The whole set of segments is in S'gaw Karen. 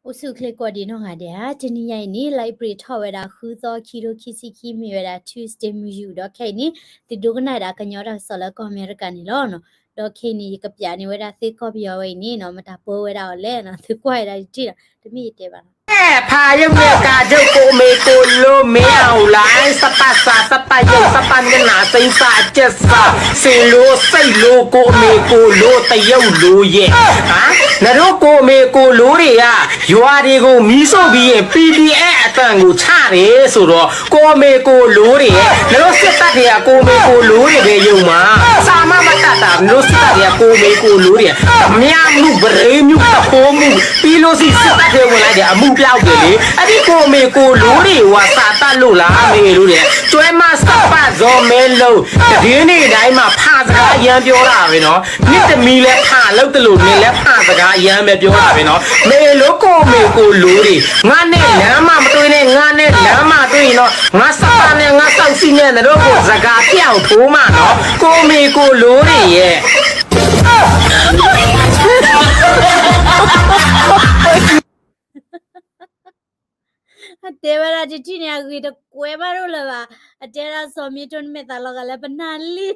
အိၣ်ဆူၣ်ချ့ကိးဒံးနီၢ်ဂၤဒဲးဧါ, တနံၤညါအံၤန့ၣ် လါအ့ဖြ့ၣ်ထီၣ်ဝဲဒၣ်ဃုသီ ခံထိခံဆံခံ မ့ၢ်ဝဲဒၣ် Tuesday မုၢ်ယူာ် ဒီးခဲအံၤန့ၣ် သုဒိကနၣ်ဒၣ်ကညီတၢ်ကစီၣ်လၢကီၢ်အမဲရကၤန့ၣ်လီၤ. ဒီးခဲအံၤန့ၣ် ယကပျးန့ၢ်ဝဲဒၣ်သုကီၢ်ပယီၤဝဲအံၤန့ၣ်နီၤ မတၤပၢဝဲဒၣ်အီၤလဲၣ်နီၤ, သုကွၢ်ဝဲဒၣ်ယထံၣ်ဒီး တမ့ၢ်ယတဲဘၣ်နီၤ. ဖးယမ့ၢ်ကၤဒိၣ် ကိးမ့ၢ်ကိးလိမ့ၢ်အအိၣ်လၢ သပၢ်စၢ် သပၢ်ယိၣ် သပၢ်မျနၢ် စ့စၢ် အကဲစၢ် စ့လိ စ့လိ ကိးမ့ၢ်ကိးလိ တယုၢ်လိယဲၢ် နဒိၣ်ကိးမ့ၢ်ကိးလိဒံးဧါ, ယွၤဒ့ၣ်ကိးမံစိဘံယဲၢ် ပီၣ်ဒံၣ်အဲၣ် အတၢ်ငိၢ်ဆၣ်န့ၣ် စိဒီး ကိးမ့ၢ်ကိးလိဒံးဧါ, နဒိၣ်စ့ၢ်တၢ်ဒံးဧါ ကိးမ့ၢ်ကိးလိဒံး ဘဲယိာ်မး စၢ်မၤဘၣ်တၢ်တၢ် နဒိၣ်စ့ၢ်တၢ်ဒံးဧါ ကိးမ့ၢ်ကိးလိဒံးဧါ, မျၢ်မုၣ် ဘရ့မုၣ် တဖိမုၣ် ပံလိစံး စ့ၢ်တၢ်ဒံးဝဲလၢဒံး အမုၢ်ပျၢ်အိၣ်က့ၤလံ, အဒံးကိးမ့ၢ်ကိးလိဒံး ဝၤစးတၢ်လိၣ်လၢ မ့ၢ်လိဒံး ကၠွဲမးစၢ်ပၢ်စီၤမဲလိာ် တဒ်န့ၣ်ဒၣ်အံၤမး ဖးစကား ယမ်းပြောတာပဲနော်, မ့တမံၤလဲၤဖးလၢတလိၣ်န့ၣ် လဲၤဖးစကား ယမ်းပဲပြောတာပဲနော်, မ့ၢ်လိကိးမ့ၢ်ကိးလိဒံး, ငါနဲၣ်လၢမးမတွံန့ၣ် ငါနဲၣ်လၢမးတွံနီၤ, ငါစၢ်ပၢ်နဲၣ် ငါစၢ်စံၣ်နဲၣ် နဒိၣ်ကိးစကားပျၢ်အိၣ်ဖိမးနီၤ, ကိးမ့ၢ်ကိးလိဒံးယဲၢ် အတဲဝဲဒၣ်တထံၣ်န့ၣ်အဂ့ၢ်တကွဲးဘၣ်ဒိၣ်လၢၤဘၣ်, အတဲဒၣ်စီၤမံထိန့ၣ်မဲာ်သးလီၤဂာ်လၢပနၢ်လံ,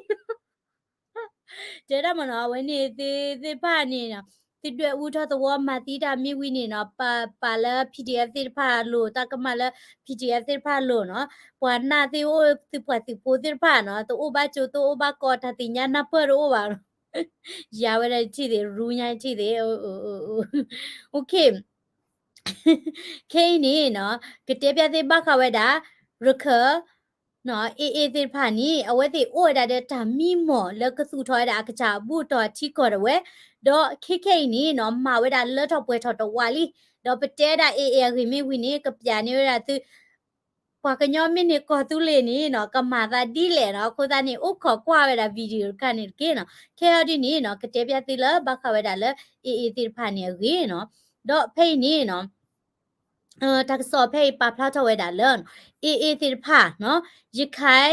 တဲဒၣ်မ့ၢ်နီၤ အဝဲန့ၣ်သ့ၣ်တဖၣ်န့ၣ်နီၤ, သုဒွဲၣ်အူထီၣ်သဝီမၤသံတၢ်မ့ၢ်ဝံၤန့ၣ်နီၤ, ပာ်လၢ PDF သ့ၣ်တဖၣ်အလိၤ တၢ်ကမၣ်လၢ PDF သ့ၣ်တဖၣ်အလိၤနီၤ, ပှၤနၢ်သ့ၣ်အိၣ်သုပှၤသုးဖိသ့ၣ်တဖၣ်နီၤ, တအိၣ်ဘၣ်ကၠိတအိၣ်ဘၣ်ကီ တၢ်သ့ၣ်ညါနၢ်ပၢၢ်တအိၣ်ဘၣ်နီၤ, ယၤဝဲဒၣ်တထံၣ်သ့ၣ် ရူညါတထံၣ်သ့ၣ်, ခဲအံၤန့ၣ်နီၤ, ကတဲပျၢ်သ့ၣ်ဘၣ်ဃးဝဲဒၣ် ရခၢၣ် AA သ့ၣ်တဖၣ်န့ၣ် အဝဲသ့ၣ်အိၣ်ဝဲဒၣ်ဒီးတၢ်မံမီၢ်လၢကသူၣ်ထီၣ်ဝဲဒၣ်အကစၢ်အဘူၣ်တီၢ်ထံကီၢ်တဝဲ, ဒီးခဲခဲအံၤန့ၣ်နီၤ မၤဝဲဒၣ်လၢထီၣ်ပှဲၤထီၣ်တဝးလံ, ဒီးပတဲဒၣ် AA အဂ့ၢ်မ့ၢ်ဝံၤန့ၣ် ကပျးန့ၢ်ဝဲဒၣ်သု ပှၤကညီမ့ၢ်န့ၣ်ကီၢ်သူလ့ၤန့ၣ်နီၤ ကမၤသးဒ်လဲၣ်နီၤ, အဃိသတးန့ၣ် အိၣ်ခိးကွၢ်ဝဲဒၣ် video တခါန့ၣ်တက့ၢ်နီၤ, ခဲအံၤဒ်န့ၣ်နီၤ ကတဲပျၢ်သုလၢဘၣ်ဃးဝဲဒၣ်လၢ AA သ့ၣ်တဖၣ်န့ၣ်အဂ့ၢ်နီၤ, ဒီးဖဲအံၤန့ၣ်နီၤ တၢ်ကစီၣ်ဖဲအံၤပာ်ဖျါထီၣ်ဝဲဒၣ်လၢ AA သ့ၣ်တဖၣ်နီၤ, ရခိုင်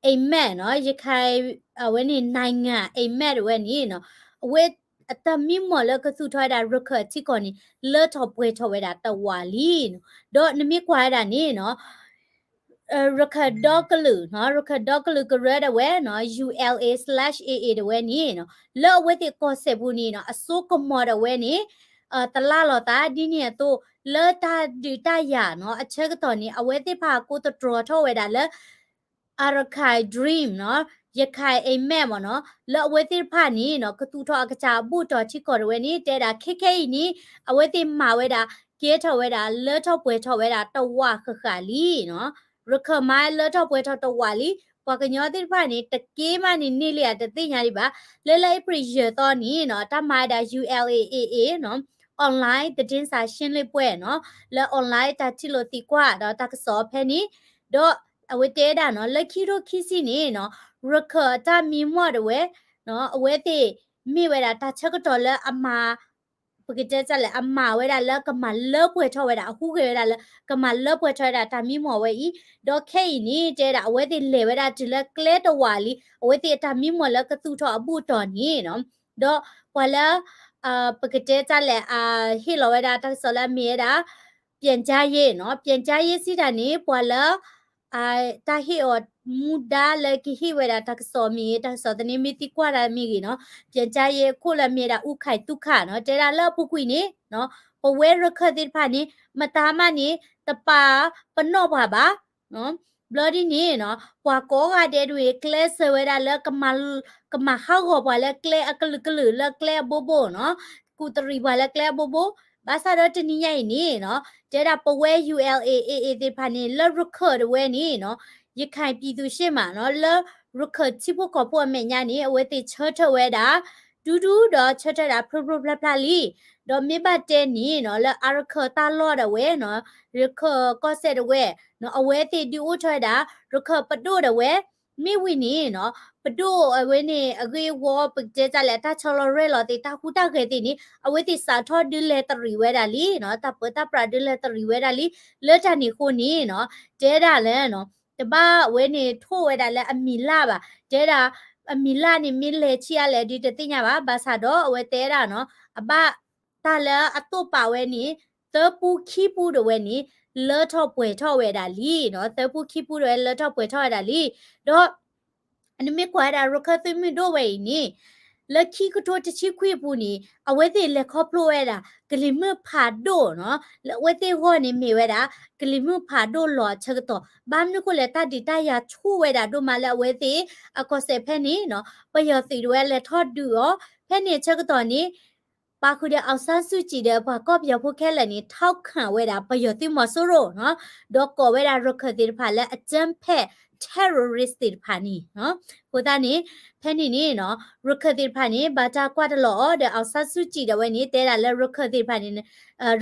အိမ်မက်နီၤ, ရခိုင် အဝဲန့ၣ် နိုင်ငံအိမ်မက် တဝဲန့ၣ်နီၤ, အဝဲအတၢ်မံမီၢ်လၢကသူၣ်ထီၣ်ဝဲဒၣ်ရခၢၣ်ထံကီၢ်န့ၣ် လၢထီၣ်ပှဲၤထီၣ်ဝဲဒၣ်တဝးလံနီၤ, ဒီးနမ့ၢ်ကွၢ်ဝဲဒၣ်န့ၣ်နီၤ ရခၢၣ်ဒီကလုာ်နီၤ, ရခၢၣ်ဒီကလုာ်ကရၢတဝဲနီၤ, ULA slash AA တဝဲန့ၣ်နီၤ, လၢအဝဲသ့ၣ်ကီၢ်စဲၣ်ပူၤန့ၣ်နီၤ အစိကမီၤတဝဲန့ၣ် တလါလီၤသးဒ်န့ၣ်အသိး လၢတၢ်ဒုးတၢ်ယၤနီၤ အဆၢကတီၢ်န့ၣ် အဝဲသ့ၣ်တဖၣ်ကိးသတြီၤထီၣ်ဝဲဒၣ်လၢ Arakan Dream နီၤ, ရခိုင်အိမ်မက်မ့ၢ်နီၤ, လၢအဝဲသ့ၣ်တဖၣ်န့ၣ်နီၤ ကသူၣ်ထီၣ်အကစၢ်အဘူၣ်တီၢ်ထံကီၢ်တဝဲန့ၣ် တဲဒၣ်ခဲခဲအံၤန့ၣ် အဝဲသ့ၣ်မၤဝဲဒၣ် ကဲထီၣ်ဝဲဒၣ် လၢထီၣ်ပှဲၤထီၣ်ဝဲဒၣ်တဝးဃၣ်ဃၣ်လံနီၤ, ရခၢၣ်မၤလၢထီၣ်ပှဲၤထီၣ်တဝးလံ, ပှၤကညီသ့ၣ်တဖၣ်န့ၣ် တက့ၢ်မးန့ၣ်န့ၢ်လံဧါတသ့ၣ်ညါဒံးဘၣ်, လၢလါအ့ဖြ့ၣ်ယဲၢ်သီန့ၣ်နီၤ တၢ်မၤဝဲဒၣ် ULA AA နီၤ online သတင်းစာရှင်းလင်းပွဲနီၤ, လၢ online တၢ်ထံၣ်လိာ်သံကွၢ်ဒီးတၢ်ကစီၣ်ဖဲန့ၣ်, ဒီးအဝဲတဲဒၣ်နီၤ လၢခံထိခံဆံန့ၣ်နီၤ ရခၢၣ်အတၢ်မံမီၢ်တဝဲ အဝဲသ့ၣ်မ့ၢ်ဝဲဒၣ်တၢ်ဆၢကတီၢ်လၢအမၤ ပကတဲတၢ်လဲၣ် အမၤဝဲဒၣ်လၢကမၤလၢပှဲၤထီၣ်ဝဲဒၣ် အဟူးဂဲၤဝဲဒၣ်လၢ ကမၤလၢပှဲၤထီၣ်ဝဲဒၣ်တၢ်မံမီၢ်ဝဲအံၤ, ဒီးခဲအံၤန့ၣ် တဲဒၣ်အဝဲသ့ၣ်လဲၤဝဲဒၣ်တုၤလၢကျဲတဝးလံ, အဝဲသ့ၣ်အတၢ်မံမီၢ်လၢကသူၣ်ထီၣ်အဘူၣ်တီၢ်န့ၣ်နီၤ, ဒီးပှၤလၢ ပကတဲတၢ်လဲၣ် ဟ့ၣ်လီၤဝဲဒၣ်တၢ်ကစီၣ်လၢအမ့ၢ်ဝဲဒၣ် ပြန်ကြားရေးနီၤ, ပြန်ကြားရေးစံးတၢ်န့ၣ် ပှၤလၢ တၢ်ဟ့ၣ်အီၤမူဒါလၢကဟ့ၣ်ဝဲဒၣ်တၢ်ကစီၣ်မ့ၢ်ဂ့ၤ တၢ်ကစီၣ်သန့မ့ၢ်သံကွၢ်တၢ်မ့ၢ်ဂ့ၤနီၤ, ပြန်ကြားရေးအခိၣ်လၢအမ့ၢ်ဝဲဒၣ် ဦးခိုင်သုခနီၤ, တဲဒၣ်လၢအပူၤကွံာ်န့ၣ် ပဝဲရခၢၣ်သ့ၣ်တဖၣ်န့ၣ် မတၤမးန့ၣ် တပာ်ပနီၣ်ပှၤဘၣ် ဘျီဒ်န့ၣ်နီၤ ပှၤကိးဂၤဒဲးဒ်အံၤ ကျဲးစၢးဝဲဒၣ်လၢ ကမၤဟးဂီၤပှၤလၢကျဲအကလုာ်ကလုာ်လၢကျဲအဘိဘိနီၤ, ကူၣ်တရံးပှၤလၢကျဲအဘိဘိ, ဘၣ်ဆၣ်ဒီးတနံၤညါအံၤန့ၣ်နီၤ တဲဒၣ်ပဝဲ ULA AA သ့ၣ်တဖၣ်န့ၣ် လၢရခၢၣ်တဝဲန့ၣ်နီၤ ရခိုင်ပြည်သူ့ရှေ့မှာနီၤ လၢရခၢၣ်ထံဖိကီၢ်ဖိအမဲာ်ညါန့ၣ် အဝဲသ့ၣ်ဆၢထၢၣ်ဝဲဒၣ် ဒူဒူဒီးဆၢထၢၣ်ဒၣ်ဖျိဖျိဖျါဖျါလံ, ဒီးမ့ၢ်ဘၣ်တဲန့ၣ်နီၤ လၢအရခၢၣ်တၢ်လီၢ်ဒၣ်ဝဲနီၤ ရခၢၣ်ကီၢ်စဲၣ်ဒၣ်ဝဲနီၤ အဝဲသ့ၣ်ဒုးအိၣ်ထီၣ်ဝဲဒၣ် ရခၢၣ်ပဒိၣ်ဒၣ်ဝဲ, မ့ၢ်ဝံၤန့ၣ်နီၤ ပဒိၣ်အဝဲန့ၣ် အဂ့ၢ်အဝီ ပကတဲတၢ်လဲၣ် တၢ်ဆီလီၤရဲၣ်လီၤသ့ၣ် တၢ်ဟူးတၢ်ဂဲၤသ့ၣ်န့ၣ် အဝဲသ့ၣ်စးထီၣ်ဒုးလဲၤတရံးဝဲဒၣ်လံနီၤ, တၢ်ပၢတၢ်ပြးဒုးလဲၤတရံးဝဲဒၣ်လံ, လၢတၢ်န့ၣ်အဃိန့ၣ်နီၤ တဲဒၣ်လၢနီၤ တဘၣ်ဝဲန့ၣ်ထိၣ်ဝဲဒၣ်လၢအမံၤလၢ်ဘၣ်, တဲဒၣ် အမံၤလၢ်န့ၣ်မ့ၢ်လဲၤဆံးအါလဲၣ်ဒုးတသ့ၣ်ညါဘၣ်, ဘၣ်ဆၣ်ဒီးအဝဲတဲဒၣ်နီၤ အဘၣ်တၢ်လၢအသိၣ်ပာ်ဝဲန့ၣ် သၢပူခံပူဒၣ်ဝဲန့ၣ် လၢထီၣ်ပှဲၤထီၣ်ဝဲဒၣ်လံနီၤ, သၢပူခံပူဒၣ်ဝဲလၢထီၣ်ပှဲၤထီၣ်ဝဲဒၣ်လံ. ဒီး နမ့ၢ်ကွၢ်ဝဲဒၣ် ရခၢၣ်သုးမုၢ်ဒိၣ်ဝဲအံၤန့ၣ် လၢခံကထိတဆံခွံအပူၤန့ၣ် အဝဲသ့ၣ်လဲၤခီဖျိဝဲဒၣ် ကလံၤမုၢ်ဖးဒိၣ်နီၤ, လၢအဝဲသ့ၣ်ဂီၢ်န့ၣ်မ့ၢ်ဝဲဒၣ် ကလံၤမုၢ်ဖးဒိၣ်လီၤအဆၢကတီၢ်, ဘၣ်မနုၤအဃိလဲၣ် တၢ်ဒုးတၢ်ယၤဆူၣ်ဝဲဒၣ်ဒိၣ်မးလၢအဝဲသ့ၣ် အကီၢ်စဲၣ်ဖဲန့ၣ်နီၤ, ပယီၤသုးဒၣ်ဝဲလဲၤထီၣ်ဒုးအီၤ, ဖဲန့ၣ်အဆၢကတီၢ်န့ၣ် ပာ်ဃုာ်ဒီး အောင်ဆန်းစုကြည် ဒီးပှၤကီၢ်ပယီၤဖိခဲလၢာ်န့ၣ် ထောက်ခံ ဝဲဒၣ် ပယီၤသုးမီၤစိရိၤနီၤ, ဒီးကိးဝဲဒၣ်ရခၢၣ်သ့ၣ်တဖၣ်လၢ အကြမ်းဖက် terrorist သ့ၣ်တဖၣ်န့ၣ်နီၤ. အဃိသတးန့ၣ် ဖဲန့ၣ်န့ၣ်နီၤ ရခၢၣ်သ့ၣ်တဖၣ်န့ၣ် ဘၣ်တၢ်ကွၢ်တလီၤအီၤဒီး အောင်ဆန်းစုကြည် ဒၣ်ဝဲန့ၣ် တဲဒၣ်လၢရခၢၣ်သ့ၣ်တဖၣ်န့ၣ်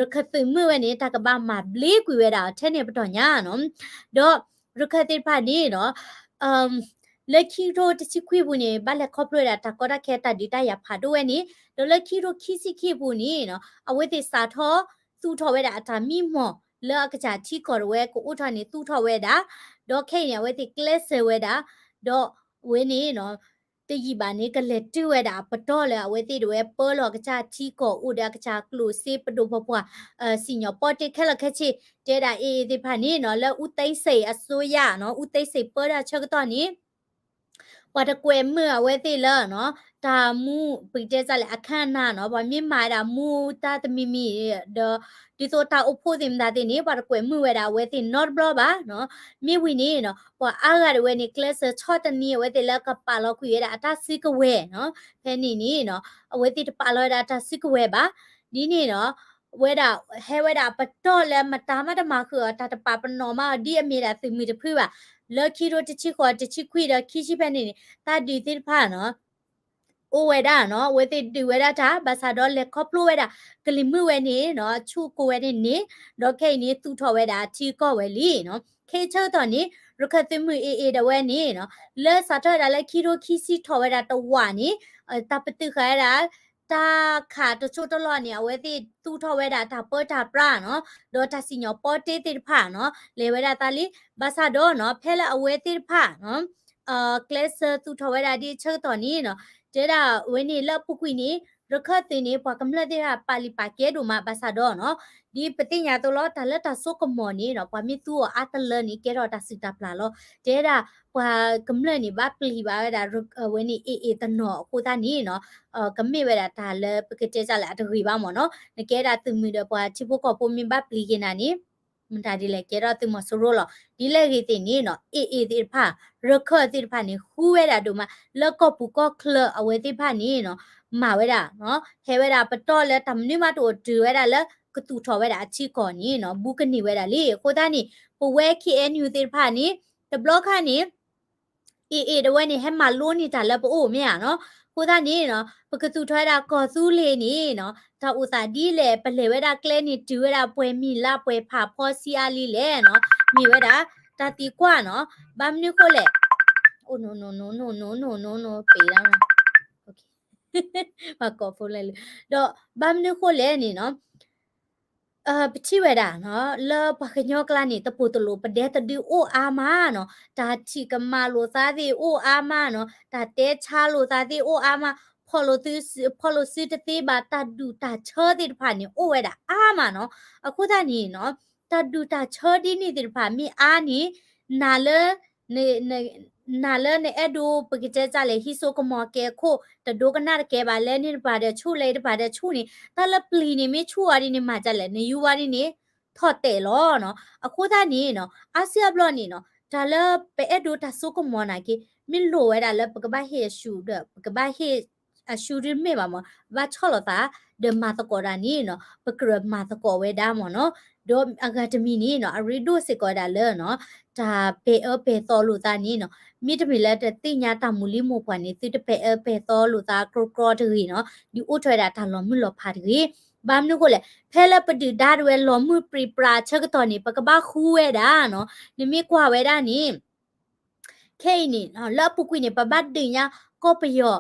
ရခၢၣ်သုးမုၢ်ဝဲန့ၣ် တၢ်ကဘၣ်မၤဘျ့ကွံာ်ဝဲဒၣ်အီၤထဲန့ၣ်ပတီၢ်ညါနီၤ. ဒီးရခၢၣ်သ့ၣ်တဖၣ်န့ၣ်နီၤ လၢခံကထိတဆံခွံအပူၤန့ၣ် ဘၣ်လဲၤခီဖျိဝဲဒၣ်တၢ်ကီတၢ်ခဲတၢ်ဒုးတၢ်ယၤဖးဒိၣ်ဝဲန့ၣ်, ဒီးလၢခံကထိခံဆံခံအပူၤန့ၣ်နီၤ အဝဲသ့ၣ်စးထီၣ်သူၣ်ထီၣ်ဝဲဒၣ်အတၢ်မံမီၢ်လၢအကစၢ်ထံကီၢ်ဒၣ်ဝဲကအိၣ်ထီၣ်န့ၣ်သူၣ်ထီၣ်ဝဲဒၣ်, ဒီးခဲအံၤန့ၣ် အဝဲသ့ၣ်ကျဲးစၢးဝဲဒၣ်, ဒီးအဝဲန့ၣ်နီၤ တယံာ်ဘၣ်န့ၣ် ကလဲၤတုၤဝဲဒၣ်အပတီၢ်လၢအဝဲသ့ၣ်ဒၣ်ဝဲပၢလီၤအကစၢ်ထံကီၢ်အိၣ်ဒီးအကစၢ်ကျိၣ်စ့ပဒိၣ်ပပှၢ် စံၣ်ညီၣ်ပီတ့ခဲလၢာ်ခဲဆ့, တဲဒၣ် AA သ့ၣ်တဖၣ်န့ၣ်နီၤ လၢ ဦးသိန်းစိန် အစိုးရနီၤ ဦးသိန်းစိန် ပၢတၢ်ဆၢကတီၢ်န့ၣ် ပှၤတကွဲးမုာ်အဝဲသ့ၣ်လၢနီၤ တၢ်မူ ပကတဲစ့ၢ်လဲၣ် အခမ်းအနားနီၤ ပှၤမ့ၢ်မၤဝဲဒၣ်မူတၢ်တမံၤမံၤဒီး ဒ်သိးတၢ်အိၣ်ဖှိၣ်သ့ၣ်မတၤသ့ၣ်န့ၣ် ပှၤတကွဲးမုာ်ဝဲဒၣ်အဝဲသ့ၣ်နီတဘျီဘၣ်နီၤ. မ့ၢ်ဝံၤန့ၣ်နီၤ ပှၤအါဂၤဒၣ်ဝဲန့ၣ် ကျဲးစၢးဆီၣ်သနံးအဝဲသ့ၣ်လၢကပာ်လီၤကွံာ်ဝဲဒၣ်အတၢ်စုကဝဲၤနီၤ. ဖဲန့ၣ်န့ၣ်နီၤ အဝဲသ့ၣ်တပာ်လီၤဝဲဒၣ်အတၢ်စုကဝဲၤဘၣ်. ဒ်န့ၣ်နီၤ ဝဲဒၣ် ဟဲဝဲဒၣ်အပတီၢ်လၢမတၤမးတမၤဃုာ်အီၤ တၢ်တပာ်ပနီၣ်မးအီၤ ဒ်အမ့ၢ်ဒၣ်သုးမုၢ်တဖုဘၣ်. လၢခံကထိတဆံဃိး တဆံခွံဒီးခံဆံဖဲန့ၣ်န့ၣ် တၢ်ဒုးသ့ၣ်တဖၣ်နီၤ အိၣ်ဝဲဒၣ်နီၤ အဝဲသ့ၣ်ဒုးဝဲဒၣ်တၢ် ဘၣ်ဆၣ်ဒီးလဲၤခီဖျိဝဲဒၣ် ကလံၤမုၢ်ဝဲန့ၣ်နီၤ ဆူၣ်ကိးဝဲန့ၣ်န့ၣ်, ဒီးခဲအံၤန့ၣ် သူၣ်ထီၣ်ဝဲဒၣ်အထံအကီၢ်ဝဲလံနီၤ. ခဲအံၤဆၢကတီၢ်န့ၣ် ရခၢၣ်သုးမုၢ် AA ဒၣ်ဝဲန့ၣ်နီၤ လၢစးထီၣ်ဝဲဒၣ်လၢခံကထိခံဆံထီၣ်ဝဲဒၣ်တဝာ်န့ၣ် တၢ်ပတုာ်ဃာ်ဝဲဒၣ် တၢ်ခးတစိၢ်တလီၢ်န့ၣ် အဝဲသ့ၣ်သူၣ်ထီၣ်ဝဲဒၣ်တၢ်ပၢတၢ်ပြးနီၤ, ဒီးတၢ်စံၣ်ညီၣ်ပီတ့သ့ၣ်တဖၣ်နီၤ လဲၤဝဲဒၣ်သးလံ. ဘၣ်ဆၣ်ဒီးနီၤ ဖဲလၢအဝဲသ့ၣ်တဖၣ်နီၤ ကျဲးစၢးသူၣ်ထီၣ်ဝဲဒၣ်ဒ်အဆၢကတီၢ်န့ၣ်နီၤ တဲဒၣ်ဝဲန့ၣ်လၢအပူၤကွံာ်န့ၣ် ရခၢၣ်သုးန့ၣ် ပှၤကမျၢၢ်သ့ၣ်တဖၣ်ပာ်လုၢ်ပာ်ကဲဒိၣ်မး ဘၣ်ဆၣ်ဒီးနီၤ ဒ်ပသ့ၣ်ညါအသိးလီၤ တၢ်လၢတၢ်စိကမီၤန့ၣ်နီၤ ပှၤမ့ၢ်သူအီၤအါတလၢန့ၣ် ကဲထီၣ်တၢ်စုၣ်တၢ်ပျၢ်လီၤ. တဲဒၣ် ပှၤကမျၢၢ်န့ၣ် ဘၣ်ပျံၤဘၣ်ဝဲဒၣ် အဝဲန့ၣ် AA တနီၤအဃိသတးန့ၣ်နီၤ ကမ့ၢ်ဝဲဒၣ်တၢ်လၢပကတဲစ့ၢ်လဲၣ် အတဂ့ၤဘၣ်မ့ၢ်နီၤ. နကဲဒၣ်သုးမုၢ်ဒီးပှၤထံဖိကီၢ်ဖိမ့ၢ်ဘၣ်ပျံၤက့ၤနၤန့ၣ် မတၤဒ်လဲၣ် ကဲထီၣ်သုးမီၤစိရိၤလီၤ. ဒ်လဲၣ်ဂ့ၤသ့ၣ်န့ၣ်နီၤ AA သ့ၣ်တဖၣ် ရခၢၣ်သ့ၣ်တဖၣ်န့ၣ် ဃုဝဲဒၣ်ဒိၣ်မး လၢကီၢ်ပူၤကီၢ်ချၢအဝဲသ့ၣ်တဖၣ်န့ၣ်နီၤ မၤဝဲဒၣ် ဟဲဝဲဒၣ်ပတီၢ်လၢတၢ်မနုၤမးတအိၣ်တုၤဝဲဒၣ်လၢ ကသူၣ်ထီၣ်ဝဲဒၣ်အထံကီၢ်န့ၣ်နီၤ ဘူးကန့ၢ်ဝဲဒၣ်လံ. အဃိသတးန့ၣ် ပဝဲ KNU သ့ၣ်တဖၣ်န့ၣ် တဘျီခါန့ၣ် AA ဒၣ်ဝဲန့ၣ် ဟဲမၤလိန့ၢ်တၢ်လၢပအိၣ်မ့ၢ်ဧါနီၤ. အဃိသတးန့ၣ်နီၤ ပကသူၣ်ထီၣ်ဝဲဒၣ်ကီၢ်သူလ့ၤန့ၣ်နီၤ တၢ်အိၣ်သးဒ်လဲၣ် ပလဲၤဝဲဒၣ်ကျဲန့ၣ် တုၤဝဲဒၣ်ပှဲၤမံၤလါပှဲၤဖးဖီဆံးအါလံလဲၣ်နီၤ မ့ၢ်ဝဲဒၣ် တၢ်သံကွၢ်နီၤ. ဘၣ်မနုၤဃိလဲၣ် အိၣ် no no no no no no no no no ပ့ၤဒၣ် ပှၤကိးဖိလဲၣ်လၢ ဒီးဘၣ်မနုၤဃိလဲၣ်န့ၣ်နီၤ ပထံၣ်ဝဲဒၣ်နီၤ လၢပှၤကညီကျါန့ၣ် တပိၢ်တလိၣ်ပဒဲတဒုအိၣ်အါမးနီၤ, တၢ်ထံၣ်ကမၣ်လိာ်သးသ့ၣ်အိၣ်အါမးနီၤ, တၢ်တဲဆါလိာ်သးသ့ၣ်အိၣ်အါမး, ဖီၣ်လိာ်စု ဖီၣ်လိာ်စုတသ့ဘၣ် တၢ်ဒူၣ်တၢ်ဆၢသ့ၣ်တဖၣ်န့ၣ် အိၣ်ဝဲဒၣ်အါမးနီၤ. အဃိသတးန့ၣ်နီၤ တၢ်ဒူၣ်တၢ်ဆၢဒ်န့ၣ်သ့ၣ်တဖၣ်မ့ၢ်အါန့ၣ် နၤလၢ နၤလၢနအဲၣ်ဒိး ပကတဲဒ်လဲၣ် ဟံးစိကမီၤကဲခိၣ် တဒိကနၣ်တကဲဘၣ် လဲၤန့ၢ်တပၤဒီးဆူၣ် လဲၤတပၤဒီးဆူၣ်န့ၣ် တၢ်လၢပျံၤန့ၣ် မ့ၢ်ဆူၣ်အီၤဒ်န့ၣ် မၤဒ်လဲၣ် နယူၤဝါဒ်န့ၣ် ထီၣ်တဲာ်လီၤနီၤ. အဃိသတးန့ၣ်နီၤ အါစုအါဘျီန့ၣ်နီၤ တၢ်လၢပအဲၣ်ဒိးတၢ်စိကမီၤနာ်က့ မ့ၢ်လိၣ်ဝဲဒၣ်လၢပကဘၣ်ဟ့ၣ်အဆူၣ်ဒီး ပကဘၣ်ဟ့ၣ် အဆူၣ်ဒ်မ့ၢ်ဘၣ်မး ဘၣ်ဆီၣ်လီၤသး ဒီးမၤသကိးတၢ်န့ၣ်နီၤ ပကြၢးမၤသကိးဝဲဒၣ်မ့ၢ်နီၤ. ဒီးအဂၤတမံၤန့ၣ်နီၤ အရ့ဒိၣ်စ့ၢ်ကီးဝဲဒၣ်လၢနီၤ တၢ်ပဲာ်အၢပဲာ်သီလိာ်သးန့ၣ်နီၤ မ့တမ့ၢ်လၢတသ့ၣ်ညါတၢ်မူၤလံမိၢ်ပှၢ်န့ၣ် သုတပဲာ်အၢပဲာ်သီလိာ်သးကြီကြီတဂ့ၤနီၤ ဒ်အိၣ်ထီၣ်ဝဲဒၣ်တၢ်လီၤမုၢ်လီၤဖးတဂ့ၤ. ဘၣ်မနုၤဃိလဲၣ် ဖဲလၢပဒုၣ်ဒါတဝဲလီၤမုၢ်ပြံပြါဆၢကတီၢ်န့ၣ် ပကဘၣ်ဃုဝဲဒၣ်နီၤ နမ့ၢ်ကွၢ်ဝဲဒၣ်န့ၣ် ခဲအံၤန့ၣ် လၢအပူၤကွံာ်န့ၣ် ပဘၣ်ဒုးညါကီၢ်ပယီၤ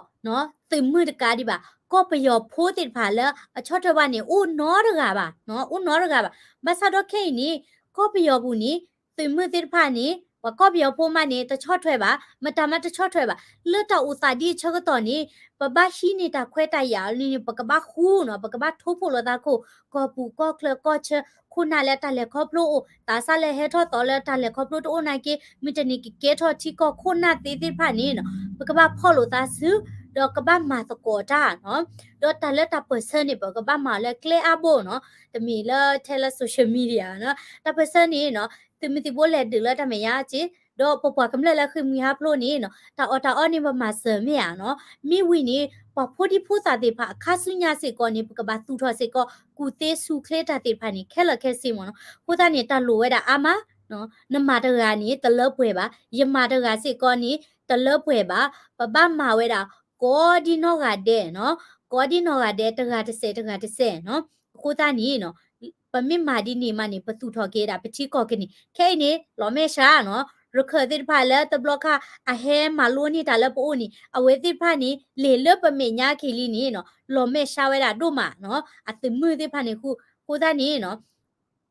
သုးမုၢ်တကးဒံးဘၣ် ကီၢ်ပယီၤဖိသ့ၣ်တဖၣ်လၢအဆီၣ်ထွဲဘၣ်န့ၣ် အိၣ်နီတဂၤဘၣ် အိၣ်နီတဂၤဘၣ်. ဘၣ်ဆၣ်ဒီးခဲအံၤန့ၣ် ကီၢ်ပယီၤပူၤန့ၣ် သုးမုၢ်သ့ၣ်တဖၣ်န့ၣ် ပှၤကီၢ်ပယီၤဖိမးန့ၣ် တဆီၣ်ထွဲဘၣ်, မတၤမးတဆီၣ်ထွဲဘၣ်. လၢတၢ်အိၣ်သးဒ်အဆၢကတီၢ်န့ၣ် ပဘၣ်ဟံးန့ၢ်တၢ်ခွဲးတၢ်ယာ်လံန့ၣ် ပကဘၣ်ဃူနီၤ, ပကဘၣ်ထိၣ်ဖိးလိာ်သးခိၣ်, ကီၢ်ပူၤကီၢ်ချၢကီၢ်ဆၢ ခိၣ်နၢ်လၢတၢ်လဲၤခီဖျိအိၣ်, သးစၢ်လၢဟဲထီၣ်သီလၢတၢ်လဲၤခီဖျိတအိၣ်နာ်က့ မုၢ်တနံၤကကဲထီၣ်ထံကီၢ်ခိၣ်နၢ်သ့သ့ၣ်တဖၣ်န့ၣ်နီၤ ပကဘၣ်ဖီၣ်လိာ်သးစု ဒီးကဘၣ်မၤသကိးတၢ်နီၤ. ဒီးတၢ်လၢတၢ်ပၢၢ်ဆၢန့ၣ် ပကဘၣ်မၤအီၤလၢကျဲအါဘိနီၤ, တမ့ၢ်လၢထဲလၢ social media နီၤ. တၢ်ပၢၢ်ဆၢန့ၣ်နီၤ သုးမုၢ်သံၣ်ဘိလဲၤဒုးလၢတၢ်မဲာ်ညါက့, ဒီးပပှၤကမျၢၢ်လၢဃ့ၢ်မှံဟးဖျိးန့ၣ်နီၤ တၢ်အီၣ်တၢ်အီန့ၣ် ပမၤစၢၤမ့ၢ်ဧါနီၤ. မ့ၢ်ဝံၤန့ၣ် ပှၤဖိဒံဖိသၣ်သ့ၣ်တဖၣ်အခါဆူညါစ့ၢ်ကီးန့ၣ် ပကဘၣ်သူၣ်ထီၣ်စ့ၢ်ကီး ကူၣ်သ့ဆူၣ်ချ့တၢ်သ့ၣ်တဖၣ်န့ၣ် ခဲလၢာ်ခဲဆ့မ့ၢ်နီၤ. အဃိသတးန့ၣ် တၢ်လိၣ်ဝဲဒၣ်အါမး, နမၤတဂၤန့ၣ် တလၢပှဲၤဘၣ်, ယမၤတဂၤစ့ၢ်ကီးန့ၣ် တလၢပှဲၤဘၣ်, ပဘၣ်မၤဝဲဒၣ် ကိးဒံနီၢ်ဂၤဒဲးနီၤ, ကိးဒံနီၢ်ဂၤဒဲး တဂၤတစဲး တဂၤတစဲးနီၤ. အဃိသတးန့ၣ်နီၤ ပမ့ၢ်မၤဒ်န့ၣ်မးန့ၣ် ပသူၣ်ထီၣ်က့ၤဒၣ်ပထံကီၢ်ကန့ၣ် ခဲအံၤန့ၣ် လီၤမဲာ်ဆှးနီၤ, ရခၢၣ်သ့ၣ်တဖၣ်လၢတဘျီခါ အဟဲမၤလိန့ၢ်တၢ်လၢပအိၣ်န့ၣ် အဝဲသ့ၣ်တဖၣ်န့ၣ် လ့ၢ်လၢပမဲာ်ညါက့ၤလံန့ၣ်နီၤ လီၤမဲာ်ဆှးဝဲဒၣ်ဒိၣ်မးနီၤ, အသုးမုၢ်သ့ၣ်တဖၣ်န့ၣ်ဃူ, အဃိသတးန့ၣ်နီၤ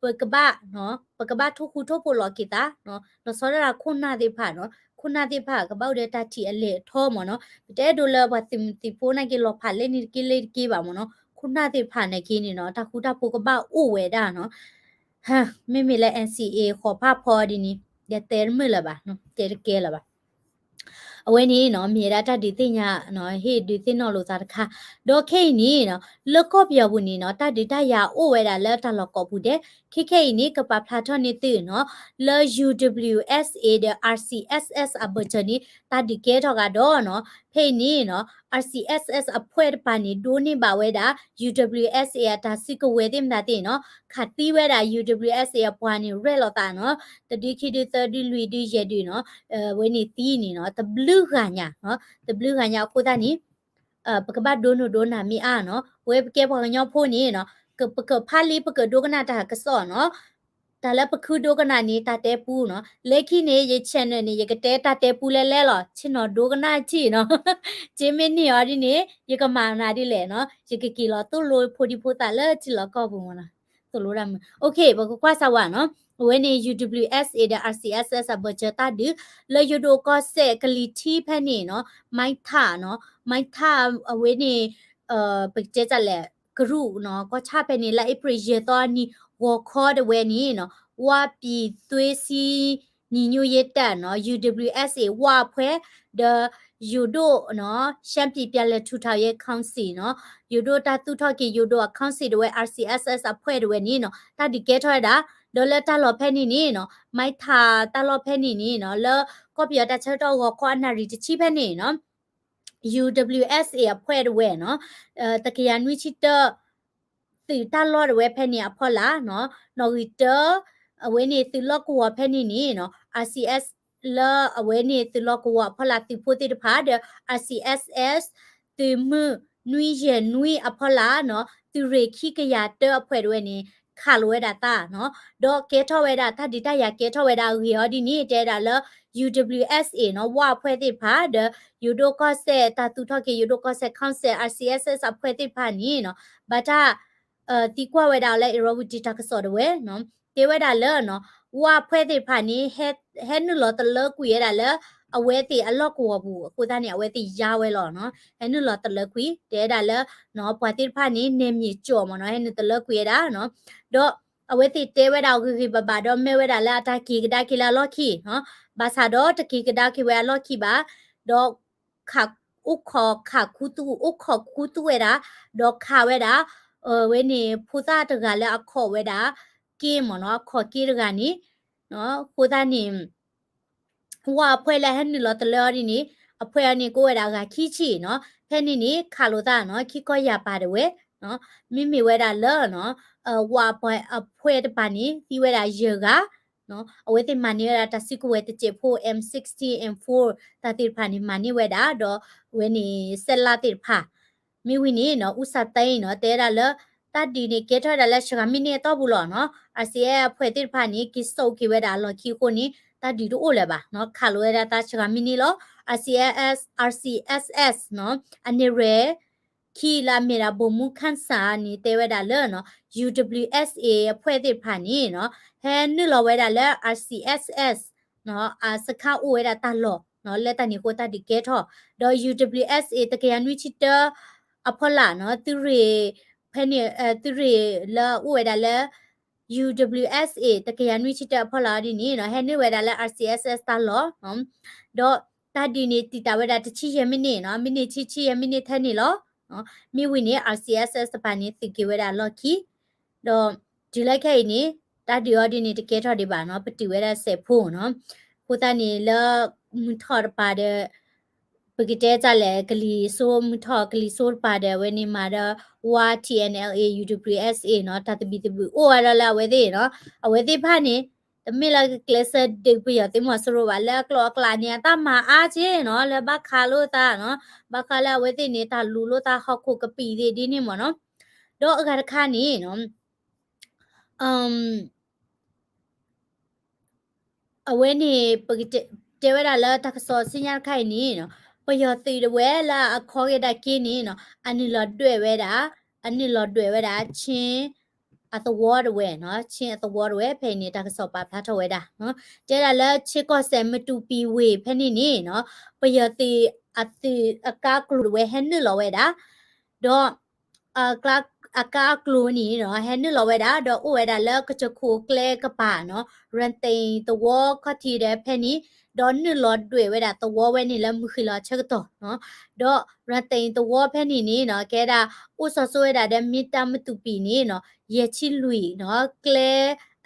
ပကဘၣ်, ပကဘၣ်ထိၣ်ဃူထိၣ်ဖိးလိာ်က့ၤသး, လီၤဆီဒၣ်တၢ်ခိၣ်နၢ်သ့ၣ်တဖၣ်နီၤ, ခိၣ်နၢ်သ့ၣ်တဖၣ်ကဘၣ်အိၣ်ဒီးတၢ်ထံၣ်အလဲၢ်အထီမ့ၢ်နီၤ, ပတအဲၣ်ဒိးလၢပှၤသုးမုၢ်သံၣ်ဘိနာ်က့ လီၤဖးလၢန့ၣ်တက့ၢ်လၢတက့ၢ်ဘၣ်မ့ၢ်နီၤ, ခိၣ်နၢ်သ့ၣ်တဖၣ်နာ်က့န့ၣ်နီၤ တၢ်ဃူတၢ်ဖိးကဘၣ်အိၣ်ဝဲဒၣ်နီၤ, မ့မ့ၢ်လၢ NCA ဃိးဖးဖီဒ်န့ၣ် ယတဲတမုာ်လၢၤဘၣ်, တဲတကဲလၢၤဘၣ်. အဝဲန့ၣ်နီၤ မ့ၢ်ဝဲဒၣ်တၢ်ဒုးသ့ၣ်ညါ, ဟ့ၣ်ဒုးသ့ၣ်နီၣ်လိာ်သးတခါ, ဒီးခဲအံၤန့ၣ်နီၤ လၢကီၢ်ပယီၤပူၤန့ၣ်နီၤ တၢ်ဒုးတၢ်ယၤအိၣ်ဝဲဒၣ်လၢတၢ်လီၢ်ကိးပူၤဒဲး, ခဲခဲအံၤန့ၣ် ကပာ်ဖျါထီၣ်န့ၢ်သုနီၤ လၢ UWSA ဒီး RCSS အဘၢၣ်စၢၤန့ၣ် တၢ်ဒုးကဲထီၣ်ကဒီးနီၤ, ဖဲအံၤန့ၣ်နီၤ RCSS အဖှဲၣ်တပၤန့ၣ် ဒိးန့ၢ်ဘၣ်ဝဲဒၣ် UWSA အတၢ်စုကဝဲၤသ့ၣ်မတၤသ့ၣ်နီၤ, ခးသံဝဲဒၣ် UWSA အပှၤန့ၣ် ရဲၣ်လိာ်သးနီၤ, တဒုခံဒုသၢဒု လွံၢ်ဒု ယဲၢ်ဒုနီၤ, ဝဲန့ၣ်သံန့ၣ်နီၤ တဘျုးဂၤညါ, တဘျုးဂၤညါအဃိသတးန့ၣ် ပကဘၣ်ဒိနုာ်ဒိနၤမ့ၢ်အါနီၤ, ပဝဲပကဲပှၤကညီဖိန့ၣ်နီၤ ပကဖးလံ ပကဒိကနၣ်တၢ်ကစီၣ်နီၤ, တၢ်လၢပခုဒိကနၣ်န့ၣ် တၢ်တဲပူနီၤ, လၢခံန့ၣ် ယ channel န့ၣ် ယကတဲတၢ်တဲပူလဲလဲလီၤ, ဆ့ၣ်နီၤဒိကနၣ်ထံၣ်နီၤ, က့မ့ၢ်န့ၢ်အီၤဒ်န့ၣ် ယကမၤနၤဒ်လဲၣ်နီၤ, ယကက့ၤလီၤသိၣ်လိဖိဒံဖိသၣ်လၢထံလီၢ်ကီၢ်ပူၤမ့ၢ်နီၤ, သိၣ်လိဒၣ်မုၢ်, ပကကွၢ်စၢ်ဝဲနီၤ, အဝဲန့ၣ် UWSA ဒီး RCSS အဘၢၣ်စၢၤတၢ်ဒုး လၢယိၤဒိၣ်ကီၢ်စဲၣ်ကလံၤထံးဖဲန့ၣ်နီၤ, မိုင်းထးနီၤ, မိုင်းထး အဝဲန့ၣ် ပကတဲတၢ်လဲၣ် ကရူၢ်နီၤ ကီၢ်ဆၣ်ဖဲန့ၣ် လါအ့ဖြ့ၣ်ယဲၢ်သီအနံၤ ဂီၤခီတဝဲန့ၣ်နီၤ, ဝပြည်သွေးစည်းညီညွတ်ရေးတပ်နီၤ UWSA ဝအဖှဲၣ် ဒီး ယိၤဒိၣ်နီၤ ရှမ်းပြည်ပြန်လည်ထူထောင်ရေးကောင်စီနီၤ, ယိၤဒိၣ်တၢ်သူၣ်ထီၣ်က့ၤယိၤဒိၣ်အ council တဝဲ RCSS အဖှဲၣ်တဝဲန့ၣ်နီၤ တၢ်ဒုးကဲထီၣ်ဝဲဒၣ်, ဒီးလၢတၢ်လီၢ်ဖဲန့ၣ်န့ၣ်နီၤ မိုင်းထးတၢ်လီၢ်ဖဲန့ၣ်န့ၣ်နီၤ လၢကီၢ်ပယီၤတၢ်ဆၢကတီၢ်ဂီၤခီအနၣ်ရံၣ်တဆံဖဲန့ၣ်နီၤ UWSA အဖှဲၣ်တဝဲနီၤ, တကယၤနွံဆံတၢ သုးတၢ်လီၢ်တဝဲဖဲန့ၣ်အဖီလာ်နီၤ, နီၣ်ဂံၢ်တၢ အဝဲန့ၣ်သုးလီၢ်ကဝီၤဖဲန့ၣ်န့ၣ်နီၤ RCS လၢအဝဲန့ၣ်သုးလီၢ်ကဝီၤအဖီလာ်သုးဖိသ့ၣ်တဖၣ်ဒီး RCSS သုးမုၢ်နွံယဲၢ်နွံအဖီလာ်နီၤ သုးရ့ၣ်ခံကယၤတၢအဖှဲၣ်တဝဲန့ၣ် ခးလိာ်ဝဲဒၣ်သးနီၤ, ဒီးကဲထီၣ်ဝဲဒၣ်တၢ်ဒုးတၢ်ယၤကဲထီၣ်ဝဲဒၣ်အဂ့ၢ်အီၤဒ်န့ၣ် တဲဒၣ်လၢ UWSA နီၤ ဝအဖှဲၣ်သ့ၣ်တဖၣ် ဒီးယိၤဒိၣ်ကီၢ်စဲၣ်တၢ်သူၣ်ထီၣ်က့ၤယိၤဒိၣ်ကီၢ်စဲၣ် council RCSS အဖှဲၣ်သ့ၣ်တဖၣ်န့ၣ်နီၤ ဘၣ်တၢ် သံကွၢ်ဝဲဒၣ်လၢ Irrawaddy တၢ်ကစီၣ်တဝဲနီၤ တဲဝဲဒၣ်လၢနီၤ ဝအဖှဲၣ်သ့ၣ်တဖၣ်န့ၣ် ဟဲနုာ်လီၤတလၢကွံာ်ဝဲဒၣ်လၢ အဝဲသ့ၣ်အလီၢ်ကဝီၤပူၤ အဃိသတးန့ၣ် အဝဲသ့ၣ်ယါဝဲလီၤနီၤ ဟဲနုာ်လီၤတလၢကွံာ် တဲဝဲဒၣ်လၢ ပှၤသ့ၣ်တဖၣ်န့ၣ် နယ်မြေကျော်မ့ၢ်နီၤ ဟဲနုာ်တလၢကွံာ်ဝဲဒၣ်နီၤ ဒီးအဝဲသ့ၣ်တဲဝဲဒၣ်ဂ့ၤဂ့ၤဘၣ်ဘၣ်ဒီး မ့ၢ်ဝဲဒၣ်လၢအတၢ်က့ၤကဒါက့ၤလၢအလီၢ်ခံနီၤ ဘၣ်ဆၣ်ဒီးတက့ၤကဒါက့ၤဝဲအလီၢ်ခံဘၣ် ဒီး ခး အိၣ်ခိးခးခူသူၣ် အိၣ်ခိးခူသူၣ်ဝဲဒၣ် ဒီးခးဝဲဒၣ် ဝဲန့ၣ် ဖိသၣ်တဂၤလၢအခိးဝဲဒၣ် က့မ့ၢ်နီၤ အခိးက့တဂၤန့ၣ် အဃိသတးန့ၣ် ဝအဖှဲၣ်လၢဟဲနုာ်လီၤတလၢအီၤဒ်န့ၣ် အဖှဲၣ်အီၤန့ၣ် ကအိၣ်ဝဲဒၣ်အဂၤခံဆံနီၤ ဖဲန့ၣ်န့ၣ် ခးလိာ်သးနီၤ ခံကီၢ်ယၤပၤတဝဲ မ့မ့ၢ်ဝဲဒၣ်လၢ ဝအဖှဲၣ်တပၤန့ၣ် သံဝဲဒၣ်ယဲၢ်ဂၤ အဝဲသ့ၣ်မၤန့ၢ်ဝဲဒၣ်တၢ်စုကဝဲၤတစဲးဖိ M sixteen M four တၢ်သ့ၣ်တဖၣ်န့ၣ် မၤန့ၢ်ဝဲဒၣ် ဒီးအဝဲန့ၣ် စဲးလးသ့ၣ်တဖၣ် မ့ၢ်ဝံၤန့ၣ်နီၤ အူစၢ်သဲအံၤနီၤ တဲဝဲဒၣ်လၢ တၢ်ဒုးန့ၣ် ကဲထီၣ်ဝဲဒၣ်လၢစှၤမံးနံးအတီၢ်ပူၤလီၤနီၤ RCSS အဖှဲၣ်သ့ၣ်တဖၣ်န့ၣ် က့ၤစိာ်က့ၤဝဲဒၣ်အလီၢ်ခံအဃိန့ၣ် တၢ်ဒုးတအိၣ်လၢၤဘၣ်နီၤ ခးလိာ်ဝဲဒၣ်သးစှၤမံးနံးလီၤ RCSS RCSS နီၤ အနဲၣ်ရွဲၣ် ခံလၢအမ့ၢ်ဒၣ် ဗိုလ်မှူးခမ်းစံ န့ၣ် တဲဝဲဒၣ်လၢနီၤ UWSA အဖှဲၣ်သ့ၣ်တဖၣ်န့ၣ်နီၤ ဟဲနုာ်လီၤဝဲဒၣ်လၢ RCSS အစခါအိၣ်ဝဲဒၣ်တၢ်လီၢ် လၢတၢ်န့ၣ်အဃိတၢ်ဒုးကဲထီၣ် ဒီး ယူၣ်ဒဘလျူၣ်အ့ၣ်စ့ၣ် တကယၤနွံဆံတၢအဖီလာ်နီၤ သုးရ့ၣ် ဖဲန့ၣ် သုးရ့ၣ်လၢအိၣ်ဝဲဒၣ်လၢ ယူၣ်ဒဘလျူၣ်အ့ၣ်စ့ၣ် တကယၤနွံဆံတၢအဖီလာ်ဒ်န့ၣ်နီၤ ဟဲနုာ်ဝဲဒၣ်လၢ အါစံၣ်အ့ၣ်စ့ၣ် တၢ်လီၢ် ဒီးတၢ်ဒုးန့ၣ် တံာ်တာ်ဝဲဒၣ်တဆံယဲၢ်မံးနံးနီၤ မံးနံးဆံ ဆံယဲၢ်မံးနံးထဲန့ၣ်လီၤ. မ့ၢ်ဝံၤန့ၣ် အါစံၣ်အ့ၣ်စ့ၣ် တဖၣ်န့ၣ် သုးက့ၤဝဲဒၣ်လီၢ်ခံ ဒီးတုၤလၢခဲအံၤန့ၣ် တၢ်ဒုးအီၤဒ်န့ၣ် တကဲထီၣ်ဒံးဘၣ်နီၤ ပတုာ်ဝဲဒၣ်စဲးဖိနီၤ. အဃိသတးန့ၣ်လၢ မုၢ်ထီၣ်တပၤဒီး ပကတဲတၢ်လဲၣ် ကလံၤစိ မုၢ်ထီၣ်ကလံၤစိတပၤဒီး အဝဲန့ၣ်မၤဒီး ဝါ ထံၣ်အဲၣ်ၣ်အဲၣ် ယူၣ်ဒဘလျူၣ်အ့ၣ်စ့ၣ် နီၤ တၢ်သဘံၣ်သဘုၣ်အိၣ်ဝဲဒၣ်လၢအဝဲသ့ၣ်နီၤ အဝဲသ့ၣ်တဖၣ်န့ၣ် တမ့ၢ်လၢကကျဲးစၢးဒုးပယီၤသုးမီၤစိရိၤဘၣ် လၢအကျိၤအကျဲန့ၣ် အတၢ်မၤအါက့နီၤ လၢဘၣ်ခးလိာ်သးနီၤ ဘၣ်ဃးလၢအဝဲသ့ၣ်န့ၣ် တၢ်လူၤလိာ်သးဟီၣ်ခိၣ်ကပံာ်သ့ၣ်ဒ်န့ၣ်မ့ၢ်နီၤ ဒီးအဂၤတခါန့ၣ်နီၤ အဝဲန့ၣ် ပကတဲဝဲဒၣ်လၢတၢ်ကစီၣ်ဆူညါတခါအံၤန့ၣ်နီၤ ပယီၤသုးဒၣ်ဝဲလၢအခီဂ့ၤဒၣ်က့န့ၣ်နီၤ အနုာ်လီၤဒွဲၣ်ဝဲဒၣ် အနုာ်လီၤဒွဲၣ်ဝဲဒၣ် ချင်းအသဝီဒၣ်ဝဲနီၤ ချင်းအသဝီဒၣ်ဝဲ ဖဲအံၤန့ၣ် တၢ်ကစီၣ်ပာ်ဖျါထီၣ်ဝဲဒၣ် တဲဒၣ်လၢ ချင်းကီၢ်စဲၣ် မတူပီဝ့ၢ် ဖဲန့ၣ်န့ၣ်နီၤ ပယီၤသုးအသုး အကါကျိၤဒၣ်ဝဲဟဲနုာ်လီၤဝဲဒၣ် ဒီး အကါအကျိၤန့ၣ်နီၤ ဟဲနုာ်လီၤဝဲဒၣ် ဒီးအိၣ်ဝဲဒၣ်လၢကစၢၢ်ခိၣ်ကျဲကပၤနီၤ ရၤသ့ၣ်သဝီခီၣ်ထံးဒီးဖဲန့ၣ် ဒီးနုာ်လီၤဒွဲၣ်ဝဲဒၣ်သဝီဝဲန့ၣ်လၢမုၢ်ဃ့ၢ်လီၤအဆၢကတီၢ်နီၤ ဒီးရၤသ့ၣ်သဝီဖဲန့ၣ်န့ၣ်နီၤ ကဲဒၣ် အိၣ်စီၤစိဝဲဒၣ်ဒီးမ့ၢ်တၢ်မတူပံၤန့ၣ်နီၤ ယဲၢ်ဆံလွံၢ်နီၤ ကျဲ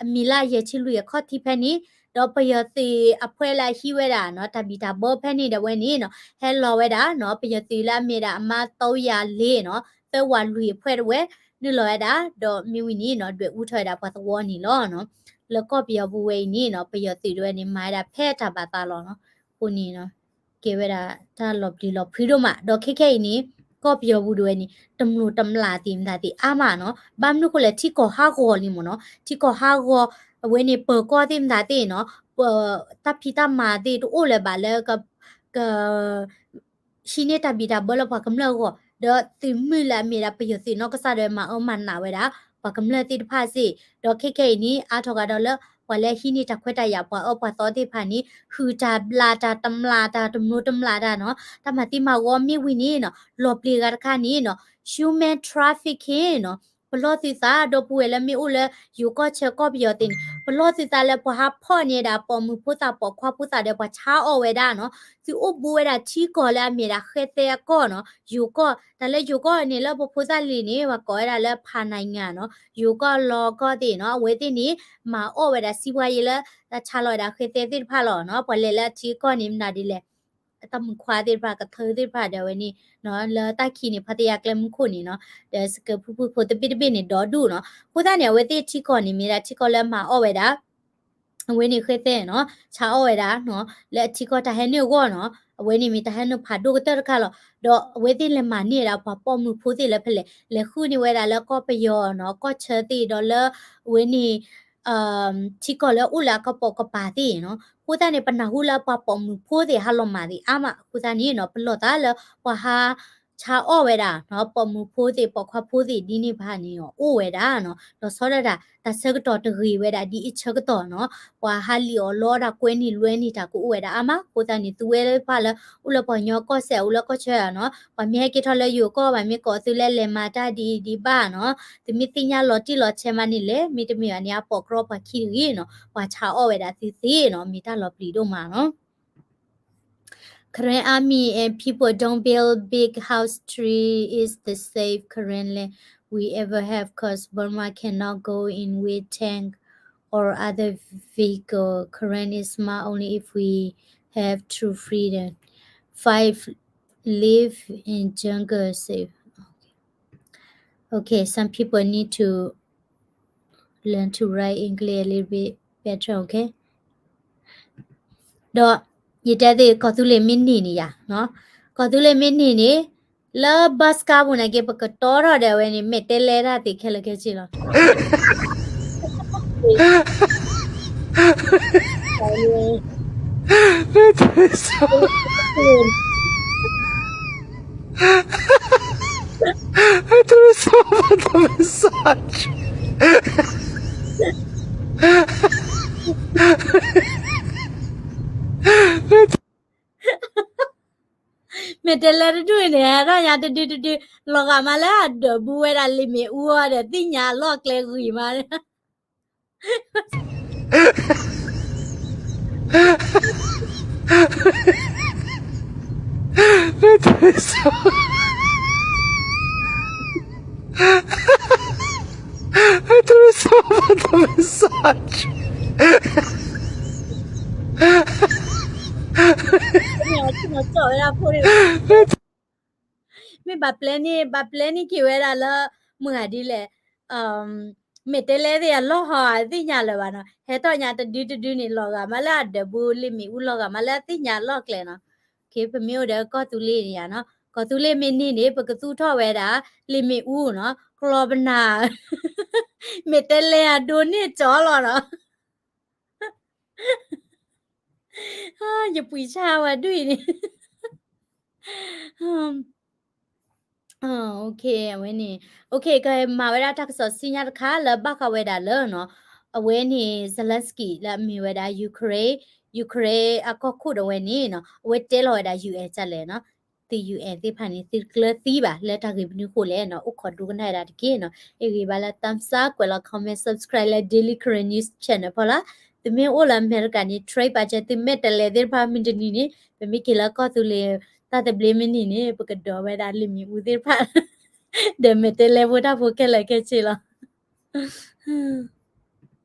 အမံၤလၢယဲၢ်ဆံလွံၢ်အခီၣ်ထံးဖဲန့ၣ် ဒီးပယီၤသုးအဖှဲလၢအဟံးဝဲဒၣ်နီၤ တၢ်ဘံၣ်တၢ်ဘၢဖဲန့ၣ်ဒီးဝဲန့ၣ်နီၤ ဟဲလီၤဝဲဒၣ်နီၤ ပယီၤသုးလၢအမ့ၢ်ဒၣ်အမါ သီယၤလ့နီၤ သၢဝးလွံၢ်အဖှဲတဝဲ နုာ်လီၤဝဲဒၣ် ဒီးမ့ၢ်ဝံၤန့ၣ်နီၤ ဒွဲၣ်အူထီၣ်ဝဲဒၣ်ပှၤသဝီန့ၣ်လီၤ. လၢကီၢ်ပယီၤပူၤဝဲအံၤန့ၣ်နီၤ ပယီၤသုးဒၣ်ဝဲန့ၣ် မၤဝဲဒၣ်ဖဲတၢ်ဘၣ်သးလီၤနီၤ. အဃိန့ၣ် ကဲဝဲဒၣ်တၢ်လီၤပျံၤလီၤဖုးဒိၣ်မး ဒီးခဲခဲအံၤန့ၣ် ကီၢ်ပယီၤပူၤဒၣ်ဝဲန့ၣ် တမျိာ်တမျာ်သ့ၣ်မတၤသ့ၣ်အါမးနီၤ. ဘၣ်မနုၤဃိလဲၣ် ထံကီၢ်ဟးဂီၤလံမ့ၢ်နီၤ. ထံကီၢ်ဟးဂီၤ အဝဲန့ၣ် ပၢၤကီၢ်သ့ၣ်မတၤသ့ၣ်နီၤ တၢ်ဖံးတၢ်မၤသ့ၣ်တအိၣ်လၢၤဘၣ်လၢ က ဟံးန့ၢ်တၢ်ဘံၣ်တၢ်ဘၢလၢပှၤကမျၢၢ်အဂီၢ် ဒီးသုးမုၢ်လၢအမ့ၢ်ဒၣ်ပယီၤသုးနီၢ်ကစၢ်ဒီးမၤအၢမၤနးဝဲဒၣ် ပှၤကမျၢၢ်သ့ၣ်တဖၣ်စ့ၢ် ဒီးခဲခဲအံၤန့ၣ် အါထီၣ်ကဒီးလၢ ပှၤလၢဟံးန့ၢ်တၢ်ခွဲးတၢ်ယာ်ပှၤအၢပှၤသီသ့ၣ်တဖၣ်န့ၣ် ဟုၣ်တၢ်ဘျၣ်တၢ်တမျာ်တၢ်တမျိာ်တမျာ်တၢ်နီၤ တၢ်မၤသံမၤဝီမ့ၢ်ဝံၤန့ၣ်နီၤ လီၤပျံၤဂၤတခါန့ၣ်နီၤ human trafficking နီၤ ပလီၢ်သုသးဒီပုၢ်ဝဲၢ်လၢမ့ၢ်အိၣ်လၢယိၤကီၢ်ဆၢကီၢ်ပယီၤသ့ၣ်န့ၣ် ပလီၢ်သုသးလၢပှၤဟးဖီၣ်န့ၢ်ဒၣ်ပိာ်မုၣ်ဖိသၣ်ပိာ်ခွါဖိသၣ်ဒီးပှၤဆါအီၣ်ဝဲဒၣ်နီၤ သုအိၣ်ဘူးဝဲဒၣ်ထံကီၢ်လၢအမ့ၢ်ဒၣ်ဃဲသဲအကီၢ်နီၤ ယိၤကီၢ် တၢ်လၢယိၤကီၢ်န့ၣ်လၢပဖိသၣ်လံၤန့ၣ် ပှၤကိးဝဲဒၣ်လၢဖးနံၤညါနီၤ ယိၤကီၢ်လီၤကီၢ်သ့ၣ်နီၤ အဝဲသ့ၣ်န့ၣ် မၤအီၣ်ဝဲဒၣ်စံးပှၤယံၤလၢ တၢ်ဆါလီၤဝဲဒၣ်ဃဲသဲသ့ၣ်တဖၣ်လီၤနီၤ ပှၤလဲၤလၢအထံကီၢ်န့ၣ်မနုၤဒ်လဲၣ် တၢ်မုၣ်ခွါသ့ၣ်တဖၣ် ကထၢသ့ၣ်တဖၣ်ဒီးဝဲန့ၣ် လၢတၢ်ခံးန့ၣ် ဖါတယါကျဲမုၢ်ခိၣ်န့ၣ်နီၤ ဒီးစကဲးဖုၣ်ဖုၣ်ဖိတဘ့ၣ်တဘ့ၣ်န့ၣ် ဒီဒူၣ်နီၤ အဃိသတးန့ၣ် အဝဲသ့ၣ်ထံကီၢ်န့ၣ် မ့ၢ်ဒၣ်ထံကီၢ်လၢမၤအီၣ်ဝဲဒၣ် အဝဲန့ၣ်ဃဲသဲနီၤ ဆါအီၣ်ဝဲဒၣ်နီၤ လၢအထံကီၢ်တၢ်ဟဲနုာ်အဂီၢ်နီၤ အဝဲန့ၣ်မ့ၢ်တၢ်ဟဲနုာ်ဖးဒိၣ်ကတၢၢ်တခါလီၤ ဒီးအဝဲသ့ၣ်လဲၤမၤန့ၢ်ဝဲဒၣ်ပှၤပိာ်မုၣ်ဖိသ့ၣ်လၢဖဲလဲၣ် လဲၤဃုန့ၢ်ဝဲဒၣ်လၢကီၢ်ပယီၤနီၤ ကီၢ်ဆၢသ့ၣ်ဒီးလၢ အဝဲန့ၣ် ထံကီၢ်လၢအိၣ်လၢအကပိာ်ကပၤသ့ၣ်နီၤ အဃိသတးန့ၣ် ပနၢ်ဟူလၢပှၤပိာ်မုၣ်ဖိသ့ၣ်ဟးလီၤမၢ်သ့ၣ်အါမး အဃိသတးန့ၣ်နီၤ ပလီၢ်သးလၢပှၤဟး ဆါအီၣ်ဝဲဒၣ်နီၤ ပိာ်မုၣ်ဖိသ့ၣ်ပိာ်ခွါဖိသ့ၣ်ဒ်န့ၣ်တဖၣ်န့ၣ် အိၣ်ဝဲဒၣ်နီၤ လီၤဆီဒၣ်တၢ် တၢ်ဆၢကတီၢ်တဂ့ၤဝဲဒၣ်ဒ်အံၤဆၢကတီၢ်နီၤ ပှၤဟးလံၣ်အီၣ်လီအီၣ်တၢ်ကွဲန့ၢ်လွဲန့ၢ်တၢ်ကအိၣ်ဝဲဒၣ်အါမး အဃိသတးန့ၣ် သုဝဲသ့ၣ်တဖၣ်လၢ အိၣ်လၢပှၤကညီကီၢ်စဲၣ်အိၣ်လၢကီၢ်ဆၢနီၤ ပှၤမ့ၢ်ဟဲက့ၤထီၣ်လၢယိၤကီၢ် ပှၤမ့ၢ်ကိးသုလၢလဲၤမၤတၢ်ဒ်အံၤဒ်ဘၣ်နီၤ သုမ့ၢ်သ့ၣ်ညါလီၤတံၢ်လီၤဆဲးမးန့ၣ်လဲၣ် မ့တမ့ၢ်ဘၣ်န့ၣ် အပိာ်ကြီပှၤခံတဂ့ၤနီၤ ပှၤဆါအီၣ်ဝဲဒၣ်သုသ့ၣ်နီၤ မ့ၢ်တၢ်လီၤပျံၤဒိၣ်မးနီၤ Karen army and people don't build big house three is the safe Karen land we ever have cause Burma cannot go in with tank or other vehicle. Karen is smart only if we have true freedom. Five, live in jungle safe. Okay, some people need to learn to write English a little bit better, okay? ဒီးယတဲသ့ၣ်ကီၢ်သူလ့ၤမ့ၢ်န့ၢ်န့ၣ်ယၤ, ကီၢ်သူလ့ၤမ့ၢ်န့ၢ်န့ၣ် လၢဘၣ်စကါပူၤန့ၣ်က့ ပကတီထီၣ်ဒီးအဝဲန့ၣ် မဲာ်တဲလဲတၢ်သ့ၣ်ခဲလၢာ်ခဲဆ့လီၤ. မ့ၢ်တဲလဲတဒူၣ်န့ၣ် ဟဲထီၣ်ညါတဒုတဒု, လီၤဂာ်မးလၢအဒၢးဘူးဝဲဒၣ်လံာ်မ့ၣ်အူအီၤဒီး သ့ၣ်ညါအလီၢ်ကျဲဂံၤမး မ့ၢ်ဘၣ်ပျဲန့ၣ် ဘၣ်ပျဲန့ၢ်က့ၤဝဲဒၣ်လၢ မုၢ်ဂၤဒ်လဲၣ်, မ့ၢ်တဲလဲသ့ၣ်အလီၢ်ဟီ သ့ၣ်ညါလၢၤဘၣ်နီၤ, ဟဲထီၣ်ညါတဒုတဒုန့ၣ် လီၤဂာ်မးလၢအဒၢးဘူးလံာ်မ့ၣ်အူ လီၤဂာ်မးလၢအသ့ၣ်ညါအလီၢ်ကျဲနီၤ. ပမ့ၢ်အိၣ်ဒီးကီၢ်သူလ့ၤန့ၣ်ယါနီၤ, ကီၢ်သူလ့ၤမ့ၢ်န့ၢ်န့ၣ် ပကသူၣ်ထီၣ်ဝဲဒၣ် လံာ်မ့ၣ်အူနီၤ, ကျီပနၢ် မ့ၢ်တဲလဲအဒိန့ၢ်ကၠီလီၤနီၤ. ယပှံၤဆၣ်ဝဲဒ်အံၤန့ၣ် အဝဲန့ၣ် ကမၤဝဲဒၣ်တၢ်ကစီၣ်ဆူညါတခါလၢဘၣ်ဃးဝဲဒၣ်လၢနီၤ, အဝဲန့ၣ် Zelensky လၢအမ့ၢ်ဝဲဒၣ် Ukraine, Ukraine အကီၢ်ခိၣ်ဒီးဝဲန့ၣ်နီၤ, အဝဲတဲလီၤဝဲဒၣ် ယူၢ်အဲၣ် ကလဲၣ်နီၤ, သု ယူၢ်အဲၣ် သ့ၣ်တဖၣ်န့ၣ် သုတကျၢၤသံဘၣ် လၢတၢ်ဂ့ၢ်မနုၤဃိလဲၣ်နီၤ, အိၣ်ခိးဒိကနၣ်ဝဲဒၣ်တက့ၢ်နီၤ. အဂ့ၤဘၣ်လၢ thumbs up ကွဲးလီၤ comment subscribe လၢ Daily Karen News Channel ဖီလာ်. သုမ့ၢ်အိၣ်လၢအမဲရကၤန့ၣ် trade ပာ်စၢၤ သုမဲာ်တဲးလဲးသ့ၣ်တဖၣ်မုၢ်တနံၤန့ၣ် ပမ့ၢ်က့ၤလၢကီၢ်သူလ့ၤ တၢ်သဘျ့မုၢ်နံၤန့ၣ် ပကဒိးဝဲဒၣ်လံာ်မ့ၣ်အူသ့ၣ်တဖၣ် ဒီးမဲာ်တဲးလဲးဖိတၢ်ဖိခဲလၢာ်ခဲဆ့လီၤ.